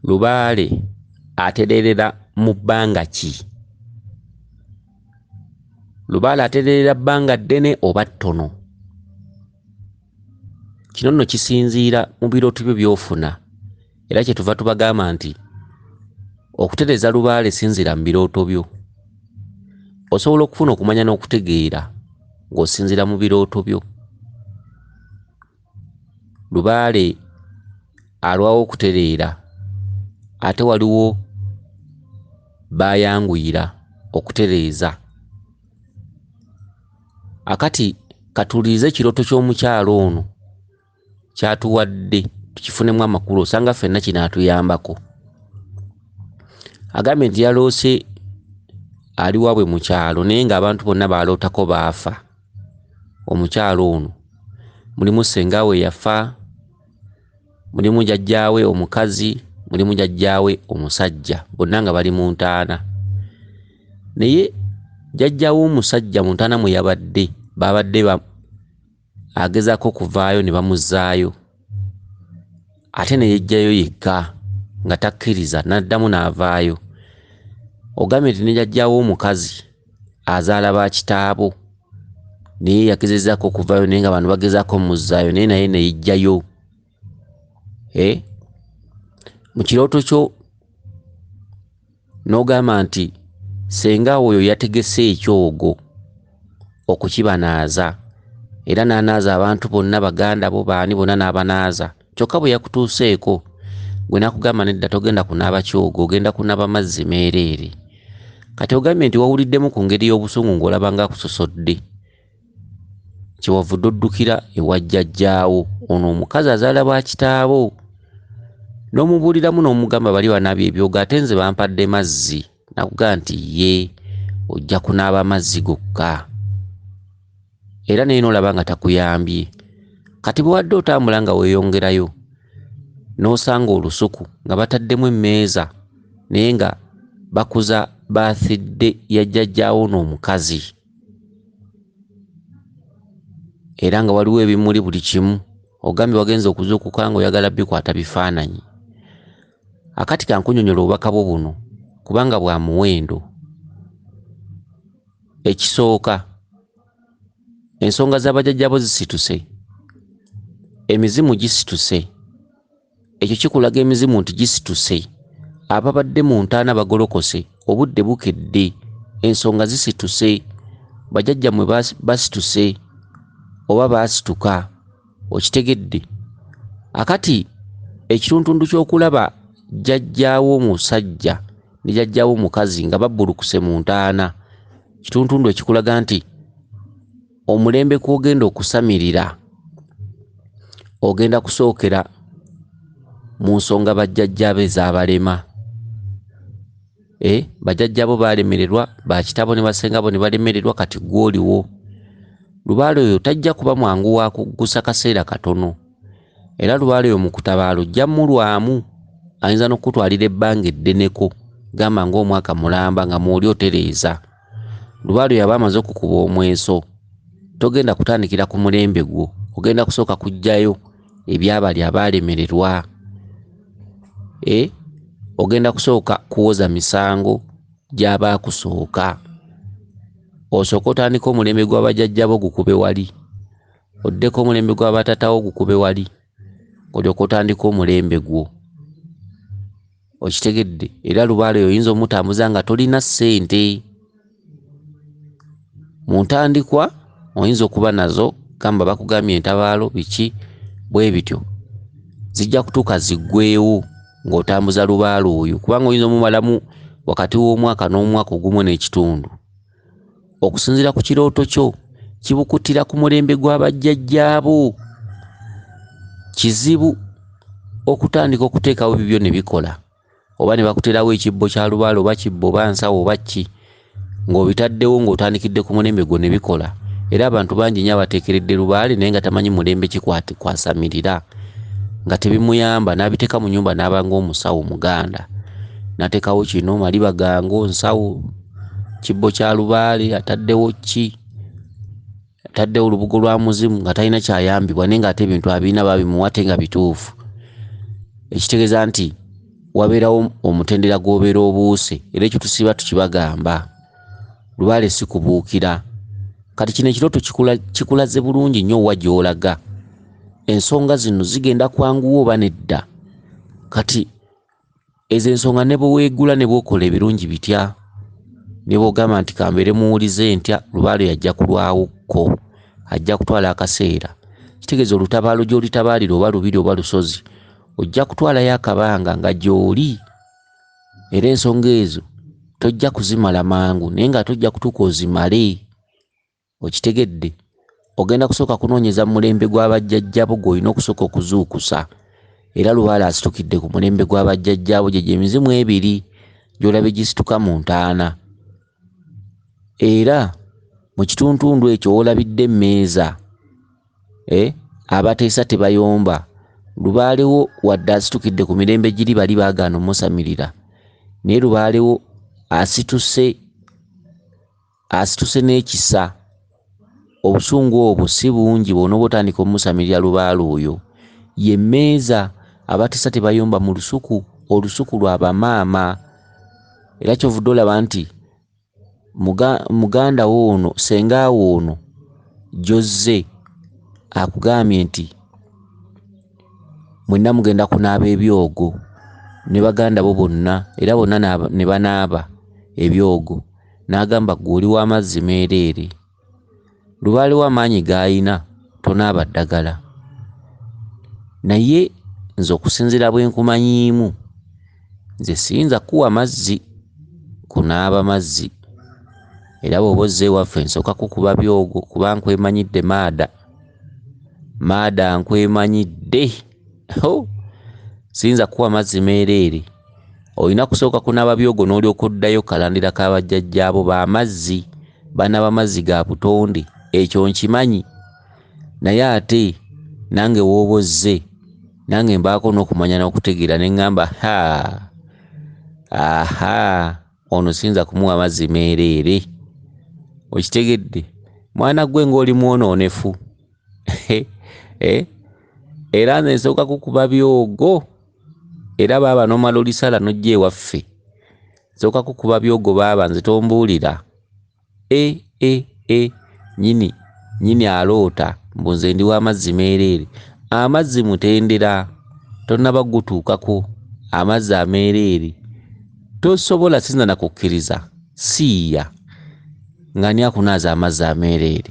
Lubaale atereerera mu bbanga ki? Lubaale atereerera bbanga ddene oba ttono? Kino nno kisinziira mu birooto byo by'ofuna, era kyetuva tubagamba nti okutereeza lubaale sinziira mu birooto byo. Osobola okufuna okumanya n'okutegeera ng'osinziira mu birooto byo. Lubaale alwawo okutereera, ate waliwo b'ayanguyira okutereeza. Akati katuwulirize ekirooto ky'omukyala ono ky'atuwadde tukifunemu amakulu, osanga ffenna kinaatuyambako. Agambye nti yaloose ali waabwe mu kyalo naye ng'abantu bonna b'alootako baafa. Omukyala ono mulimu ssenga we yafa, mulimu jjajjaawe omukazi, mulimu jjajjaawe omusajja, bonna nga bali mu ntaana. Naye jjajjaawe omusajja mu ntaana mwe yabadde, baabadde agezaako okuvaayo ne bamuzzaayo, ate ne yeggyayo yekka nga takkiriza n'addamu n'avaayo. Ogambye nti ne jjajjaawe omukazi azaala ba kitaabo naye yagezezzaako okuvaayo naye nga bano bagezaako ommuzzaayo naye naye ne yeggyayo. Mu kirooto kyo n'ogamba nti ssenga oyo yategese ekyogo okukibanaaza era n'anaaza abantu bonna, baganda bo baani bonna n'abanaaza. Kyokka bwe yakutuuseeko gwe n'akugamba nedda togenda kunaaba kyogo, ogenda kunaaba mazzi meereere. Kati ogambye nti wawuliddemu ku ngeri y'obusungu ng'olaba ng'akusosodde, kyewavudde oddukira ewa jjajjaawo ono omukazi azaala ba kitaabo n'omubuuliramu n'omugamba bali banaabye ebyogo ate nze bampadde mazzi. N'akugamba nti ye ojja kunaaba mazzi gokka, era naye n'olaba nga takuyambye. Kati bwe wadde otambula nga weeyongerayo n'osanga olusuku nga bataddemu emmeeza naye nga bakuza baathidde ya jjajjaawo ono omukazi, era nga waliwo ebimuli buli kimu. Ogambye wagenze okuzuukuka ng'oyagala bikwata bifaananyi. Akati kankunyonnyola obubaka bwo buno kubanga bwa muwendo. Ekisooka, ensonga za bajjajjaabo zisituse, emizimu gisituse. Ekyo kikulaga emizimu nti gisituse. Ababadde mu ntaana bagolokose, obudde bukedde, ensonga zisituse, bajjajjammwe basituse oba baasituka. Okitegedde? Akati ekituntundu ky'okulaba jjajjaawo omusajja ne jjajjaawo omukazi nga babbulukuse mu ntaana, kituntundu ekikulaga nti omulembe kw'ogenda okusamirira ogenda kusookera mu nsonga bajjajjaabe ez'abalema. Bajjajjaabo baalemererwa, bakitaabo ne bassengabo ne balemererwa, kati ggwe oliwo. Lubaale oyo tajja kuba mwangu wa kuggusa kaseera katono, era lubaale oyo mu kutabaala ojja mmulwamu, ayinza n'okukutwalira ebbanga eddeneko, gamba ng'omwaka mulamba nga mw'oli otereeza. Lubaale oyo aba amaze okukuba omweso, togenda kutandikira ku mulembe gwo, ogenda kusooka kuggyayo ebyabali abaalemererwa. Ogenda kusooka kuwoza misango gy'abaakusooka. Osooke otandike omulembe gwa bajjajjabo gukube wali, oddeko omulembe gwa bataatawo gukube wali, olyoke otandike omulembe gwo. Okitegedde? Era lubaale oyo oyinza omutambuza nga tolina ssente. Mu ntandikwa oyinza okuba nazo, gamba bakugambye entabaalo biki bwe bityo, zijja kutuuka ziggweewo ng'otambuza lubaale oyo, kubanga oyinza omumalamu wakati w'omwaka n'omwaka ogumu n'ekitundu. Okusinziira ku kirooto kyo kibukutira ku mulembe gwa bajjajjaabo. Kizibu okutandika okuteekawo ebibyo ne bikola, oba ne bakuteerawo ekibbo kya lubaale oba kibbo oba nsawo oba ki, ng'obitaddewo ng'otandikidde ku mulembe gwo ne bikola. Era abantu bangi nnyo abateekeredde lubaale naye nga tamanyi mulembe ki kwasamirira, nga tebimuyamba, n'abiteeka mu nnyumba n'aba ng'omusawo Omuganda, n'ateekawo kino maliba gango, nsawo, kibbo kya lubaale, ataddewo ki, ataddewo olubugo lwa muzimu nga talina kyayambibwa, naye ng'ate ebintu abirina babimuwa ate nga bituufu. Ekitegeeza nti Wabeerawo omutendera gw'obeera obuuse, era ekyo tusiiba tukibagamba. Lubaale si kubuukira. Kati kino ekirooto kikulaze bulungi nnyo wa gy'olaga. Ensonga zino zigenda kwanguwa oba nedda? Kati ezo ensonga ne bwe weegula ne bw'okola ebirungi bitya, ne bw'ogamba nti kambeere muwulize ntya, lubaale yajja kulwawokko, ajja kutwala akaseera. Kitegeeza olutabaalo gy'olitabaalira oba lubiri oba lusozi, ojja kutwalayo akabanga nga gy'oli, era ensonga ezo tojja kuzimala mangu, naye nga tojja kutuuka ozimale. Okitegedde? Ogenda kusooka kunoonyeza mu mulembe gwa bajjajjaabo gw'olina okusooka okuzuukusa. Era lubaale asitukidde ku mulembe gwa bajjajjaabo, gye gy'emizimu ebiri gy'olabye gisituka mu ntaana. Era mu kituntundu ekyo w'olabidde emmeeza, abateesa tebayomba. Lubaalewo wadde asitukidde ku mirembe giri bali baagaana omusamirira, naye lubaalewo asituse n'ekisa. Obusungu obwo si bungi bw'onooba otandika omusamirira lubaale oyo. Ye mmeeza abateesa tebayomba mu lusuku, olusuku lwa bamaama. Era ky'ovudde olaba nti muganda wo ono, ssenga wo ono gy'ozze akugambye nti mwenna mugenda kunaaba ebyogo ne baganda bo bonna, era bonna ne banaaba ebyogo. N'agamba ggwe oli w'amazzi meereere. Lubaale w'amaanyi g'ayina tonaaba ddagala. Naye nze okusinziira bwe nkumanyiimu, nze siyinza kuwa mazzi kunaaba mazzi. Era bw'oba ozze ewaffe nsooka kukuba byogo kuba nkwemanyidde maada. Maada nkwemanyidde. Siyinza kuwa mazzi meereere. Olina kusooka kunaaba byogo n'olyoka oddayo kalandira ka bajjajjaabo b'amazzi, banaaba mazzi ga butonde. Ekyo nkimanyi. Naye ate nange w'oba ozze, nange mbaako n'okumanya n'okutegeera ne ŋŋamba ha, aha, ono siyinza kumuwa mazzi meereere. Okitegedde? Mwana ggwe ng'oli mwonoonefu. Era nze nsooka kukuba byogo, era baaba n'omala olisala n'ojja ewaffe. Nsooka kukuba byogo baaba nze tombuulira. Nnyini aloota mbu nze ndi w'amazzi meereere. Amazzi mutendera, tonnaba gutuukako, amazzi ameereere. Tosobola sinza na kukkiriza, siiya ng'ani akunaaza amazzi ameereere,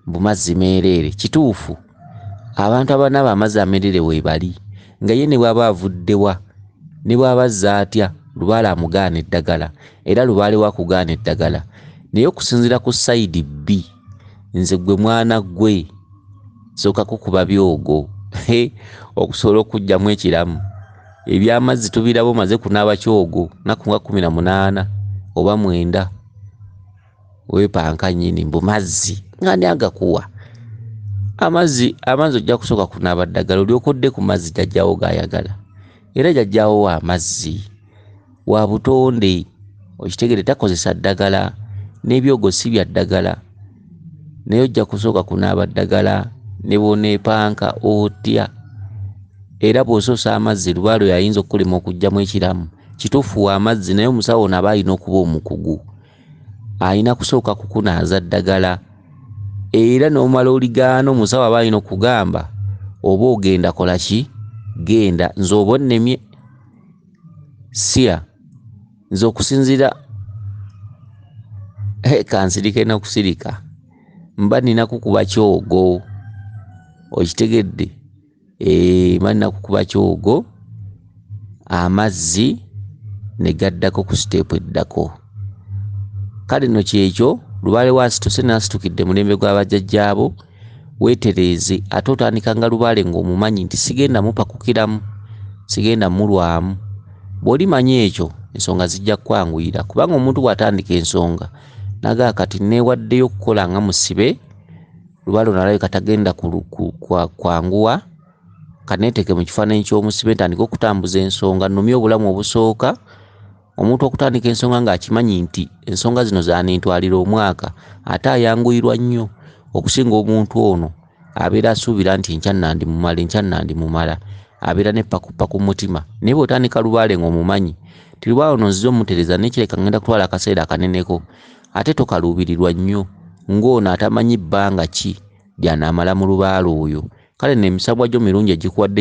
mbu mazzi meereere. Kituufu, abantu abanaaba amazzi ameereere weebali, nga ye ne bw'aba avuddewa, ne bw'aba azze atya, lubaale amugaana eddagala, era lubaale wakugaana eddagala. Naye okusinziira ku sayidi B, nze ggwe mwana ggwe nsooka kukuba byogo okusobola okuggyamu ekiramu. Ebyamazzi tubiraba omaze kunaaba kyogo nnaku nga 18 oba 9, weepanka nnyini mbu mazzi ng'ani agakuwa? Amazzi ojja kusooka kunaaba ddagala olyoke odde ku mazzi jjajjaawo g'ayagala. Era jjajjaawo wa mazzi wa butonde, okitegere, takozesa ddagala, n'ebyogo si bya ddagala. Naye ojja kusooka kunaaba ddagala ne bw'oneepanka otya. Era bw'osoosa amazzi lubaale oyo ayinza okukulema okuggyamu ekiramu. Kituufu wa mazzi, naye omusawo ono aba alina okuba omukugu. Alina kusooka kukunaaza ddagala, era n'omala oligaana omusawo aba alina okugamba oba ogenda kola ki? Genda, nze oba onnemye. Siya, nze okusinziira kansirike n'okusirika, mba nina kukuba kyogo. Okitegedde? Mba nina kukuba kyogo, amazzi ne gaddako ku siteepu eddako. Kale nno kyekyo, lubaale waasituse n'asitukidde mulembe gwa bajjajjaabo, weetereeze ate otandika nga lubaale ng'omumanyi nti sigenda mupakukiramu, sigenda mulwamu. Bw'olimanya ekyo, ensonga zijja kukwanguyira, kubanga omuntu bw'atandika ensonga n'agamba kati neewaddeyo okukola nga musibe, lubaale ono alabika tagenda kwanguwa, kaneeteeke mu kifaananyi ky'omusibe ntandike okutambuza ensonga, nnumye obulamu obusooka. Omuntu okutandika ensonga ng'akimanyi nti ensonga zino zaanintwalira omwaka, ate ayanguyirwa nnyo okusinga omuntu ono abeera asuubira nti enkya nandimumala, enkya nandimumala. Abeera n'eppakupaku mu mutima. Naye bw'otandika lubaale ng'omumanyi ti lubaale ono nzize omutereeza, naye kirabika ngenda kutwala akaseera akaneneko, ate tokaluubirirwa nnyo ng'ono atamanyi bbanga ki ly'anaamala mu lubaale oyo. Kale nno emisabwa gyo mirungi egikuwadde.